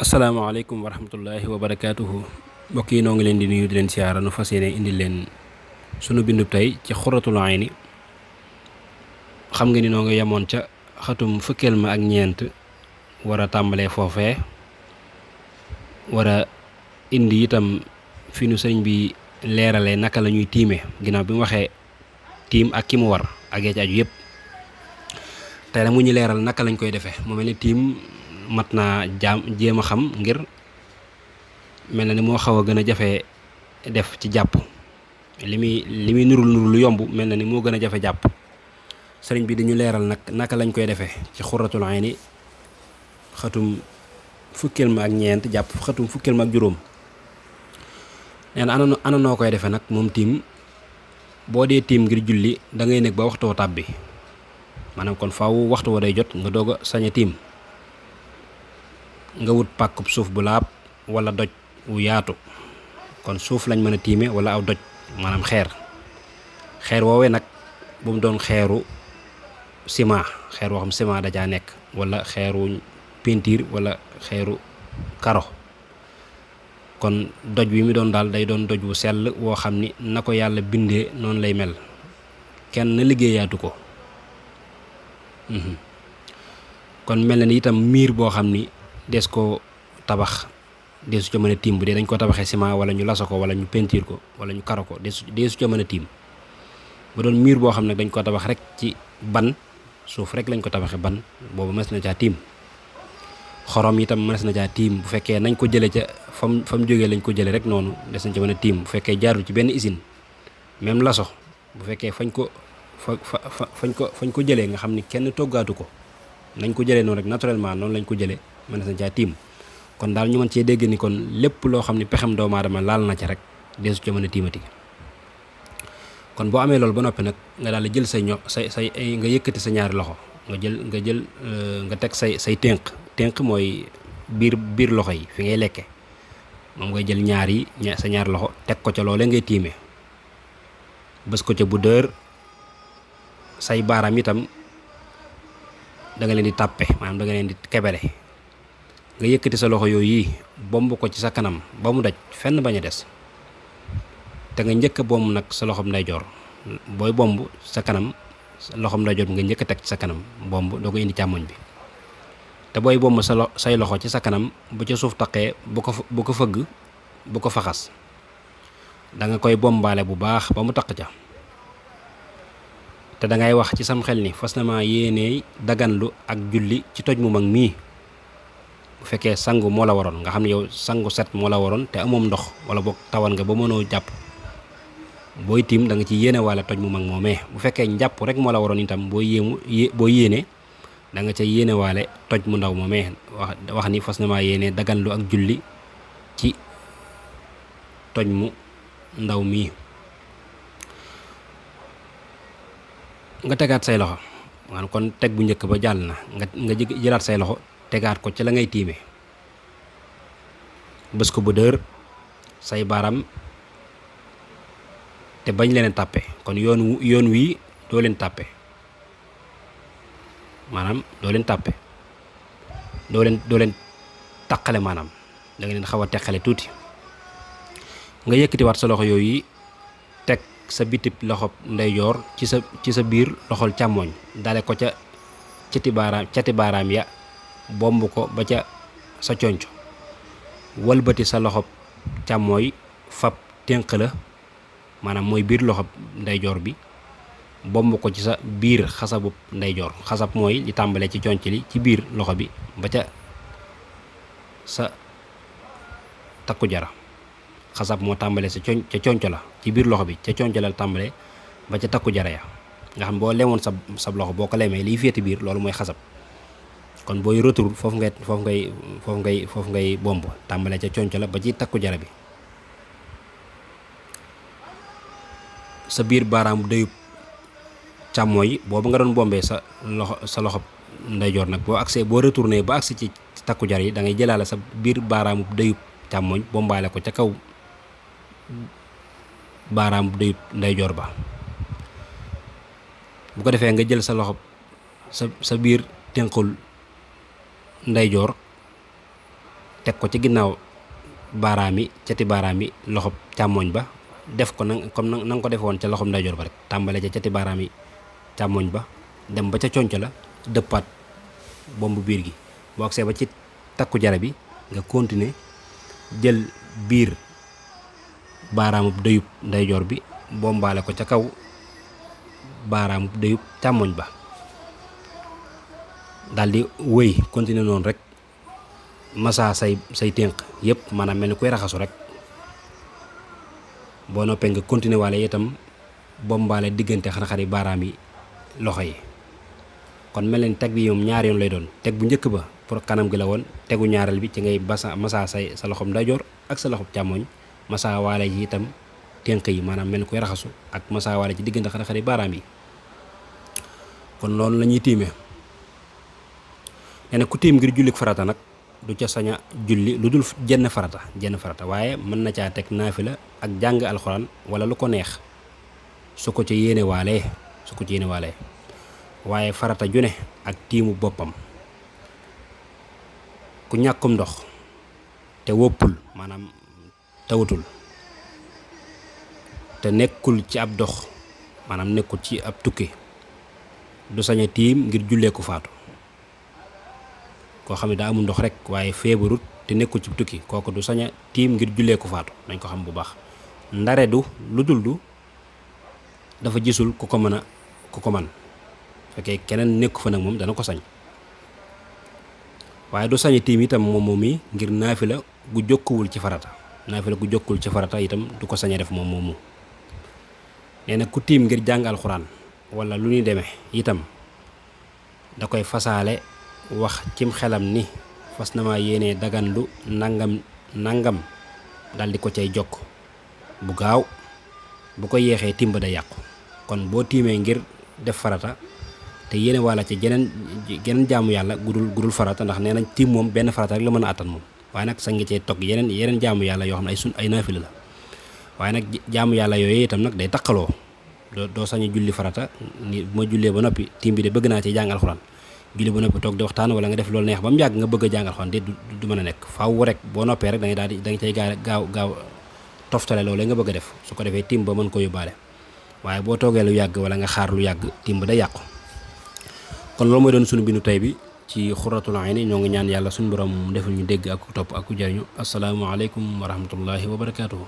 asalaamaaleykum wa rahmatullahi wa barakaatuhu mbokk yi noo ngi leen di nuyu di leen siyaara nu fas yéene indi leen sunu bindub tey ci xuratul ayni. xam nga ni noo ngi yemoon ca xatum fukkeel ma ak ñeent war a tàmbalee foofee war a indi itam fi nu sëriñ bi leeralee naka la ñuy tiime ginnaaw bi mu waxee tiim ak ki mu war ak ya ci aju yëpp. tey nag mu ñu leeral naka lañ koy defee mu mel ni tiim mat naa jéem a xam ngir mel na ni moo xaw a gën a jafe def ci jàpp li muy nurul lu yomb mel na ni moo gën a jafe jàpp. sëriñ bi dañu leeral nag naka lañ koy defee ci xuratul ayni xatum fukkeel ma ak ñeent jàpp xatum fukkeel ma ak juróom. nee na ana noo koy defee nag moom tiim boo dee tiim ngir julli da ngay nekk ba waxtoo tàbbi maanaam kon faaw waxtu wa day jot nga doog a sañ a tiim. nga wut pàkkub suuf bu laab wala doj wu yaatu kon suuf lañ mën a tiime wala aw doj maanaam xeer woowee nag bu mu doon xeeru ciment xeer woo xam ciment da caa nekk wala xeeru peinture wala xeeru karo. kon doj bi mu doon daal day doon doj wu sell woo xam ni na ko yàlla bindee noonu lay mel kenn liggéeyaatu ko. kon mel na ni itam miir boo xam ni des ko tabax deesu ca mën a tiim bu dee dañ ko tabaxee ciment wala ñu laso ko wala ñu peinture ko wala ñu karo ko deesu ca mën a tiim. bu doon miir boo xam ne dañ ko tabax rek ci ban suuf rek lañ ko tabaxee ban boobu mës na caa tiim. xorom itam mës na caa tiim bu fekkee nañ ko jëlee ca fam jógee lañ ko jëlee rek noonu des nañ ca mën a tiim bu fekkee jaarul ci benn usine. même laso bu fekkee fañ ko jëlee nga xam ni kenn toggaatu ko nañ ko jëlee noonu rek naturellement noonu lañ ko jëlee mën na caa tiim. kon daal ñu mën cee dégg ni kon lépp loo xam ni pexem doomu aadama laal na ca rek deesu ca mën a tiimati. kon boo amee loolu ba noppi nag nga daal di jël say nga yëkkati sa ñaari loxo nga teg say tënk mooy biir loxo yi fi ngay lekke moom ngay jël sa ñaari loxo teg ko ca loolee ngay tiime bës ko ca bu dër say baaraam itam da nga leen di tàppe maanaam da nga leen di kebele nga yëkkati sa loxo yooyu bomb ko ci sa kanam ba mu daj fenn bañ a des te nga njëkk a bomb nag sa loxoom ndeyjoor booy bomb sa kanam loxoom ndeyjoor bi nga njëkk a teg ci sa kanam bomb doo ko indi càmmoñ bi. te booy bomb say loxo ci sa kanam bu ca suuf taqee bu ko fëgg bu ko faxas da nga koy bombaale bu baax ba mu taq ca. te da ngay wax ci sam xel ni fas na maa yéenee daganlu ak julli ci toj mu mag mii. bu fekkee sangu moo la waroon nga xam ne yow sangu set moo la waroon te amoom ndox wala boog tawan nga ba mënoo jàpp booy tiim da nga ci yéene waale toj mu mag moomee. bu fekkee njàpp rek moo la waroon itam boo yéene da nga ca yéene waale toj mu ndaw moomee wax ni fas na maa yéene daganlu ak julli ci toj mu ndaw mii. nga tegaat say loxo maanaam kon teg bu njëkk ba jàll na nga jëlaat say loxo tegaat ko ci la ngay tiime bës ko bu dër say baaraam te bañ leen tàppe kon yoon wii doo leen tàppe maanaam doo leen taqale maanaam da nga leen xaw a teqale tuuti. nga yëkkatiwaat sa loxo yooyu teg sa bitib loxo ndeyjoor ci sa biir loxol càmmooñ dale ko ca cati baaraam ya bomb ko ba ca sa conco walbati sa loxo càmmooy fab tënk la maanaam mooy biir loxo ndeyjoor bi bomb ko ci sa biir xasabu ndeyjoor. xasab mooy li tàmbalee ci conc li ci biir loxo bi ba ca sa takku jara. xasab moo tàmbalee ca conco la ci biir loxo bi ca conco la tàmbalee ba ca takku jara ya nga xam boo lemoon sa loxo boo ko lemee liy féeti biir loolu mooy xasab. kon booy retour foofu ngay bomb tàmbalee ca conco la ba ci takku jara bi. sa biir baaraamu dayub càmmooy boobu nga doon bombee sa loxo ndeyjoor nag boo retourné ba agsi ci takku jar yi da ngay jëlaale sa biir baaraamu dayub càmmooñ bombaale ko ca kaw baaraamu dayub ndeyjoor ba. bu ko defee nga jël sa loxo sa biir tënqul ndeyjoor teg ko ci ginnaaw baaraam yi cati baaraam yi loxob càmmoñ ba def ko na comme na nga ko defe woon ca loxob ndeyjoor ba rek tàmbale ca cati baaraam yi càmmoñ ba dem ba ca conc la dëppaat bomb biir gi boo agsee ba ci takku jara bi nga continuer jël biir baaraamu dëyub ndeyjoor bi bombaale ko ca kaw baaraamu dëyub càmmoñ ba daldi wëy continuer noonu rek massa say ténq yépp maanaam mel ni koy raxasu rek boo noppee nga continuer waale itam bombaale diggante xar-xari baaraam yi loxo yi kon mel ni teg bi moom ñaari yoon lay doon teg bu njëkk ba pour kanam gi la woon tegu ñaareel bi ci ngay massa sa loxob ndeyjoor ak sa loxob càmmoñ massa waale ji itam ténq yi maanaam mel ni koy raxasu ak massa waale ci diggante xar-xari baaraam yi kon loolu la ñuy tiimee nee na ku tiim ngir jullik farata nag du ca sañ a julli lu dul jenn farata waaye mën na caa teg naafila ak jàng alxuraan wala lu ko neex su ko ca yéene waalee waaye farata ju ne ak tiimu boppam ku ñàkkum ndox te woppul maanaam tawatul te nekkul ci ab dox maanaam nekkul ci ab tukki du sañ a tiim ngir jullee ku faatu koo xam ne daa amul ndox rek waaye feebarut te nekkul ci tukki kooku du sañ a tiim ngir jullee ku faatu nañ ko xam bu baax ndare du lu dul du dafa gisul ku ko man fekkee keneen nekku fa nag moom dana ko sañ waaye du sañ a tiim itam moom mi ngir naafila gu jokkuwul ci farata itam du ko sañ a def moom nee na ku tiim ngir jàng alxuraan wala lu ñuy demee itam da koy fasaale wax cim xelam ni fas na ma yéenee daganlu nangam dal di ko cay jokk bu gaaw bu ko yeexee timba da yàqu kon boo tiimee ngir def farata te yéene walla ci geneen jaamu yàlla gudul farata ndax nee nañ tiim moom benn farata rek la mën a attan moom waaye nag sañ nga cee togg yeneen jaamu yàlla yoo xam ne ay naafila la waaye nag jaamu yàlla yooyu itam nag day taqaloo doo sañ a julli farata ni bu ma jullee ba noppi tiim bi de bëgg naa ci jàng alxuraan julli ba noppi toog di waxtaan wala nga def loolu neex ba mu yàgg nga bëgg a jàng alxuraan de du mën a nekk faaw rek boo noppee rek da nga cay gaaw toftale loolu nga bëgg a def su ko defee tiim ba mën ko yóbbaale waaye boo toogee lu yàgg wala nga xaar lu yàgg tiim ba day yàqu kon loolu mooy doon suñu bindu tey bi ci Xurratul Ayni ñoo ngi ñaan yàlla suñu borom defal ñu dégg ak topp ak ku jariñu assalaamu aleykum wa rahmatullahi wa barakaatuhu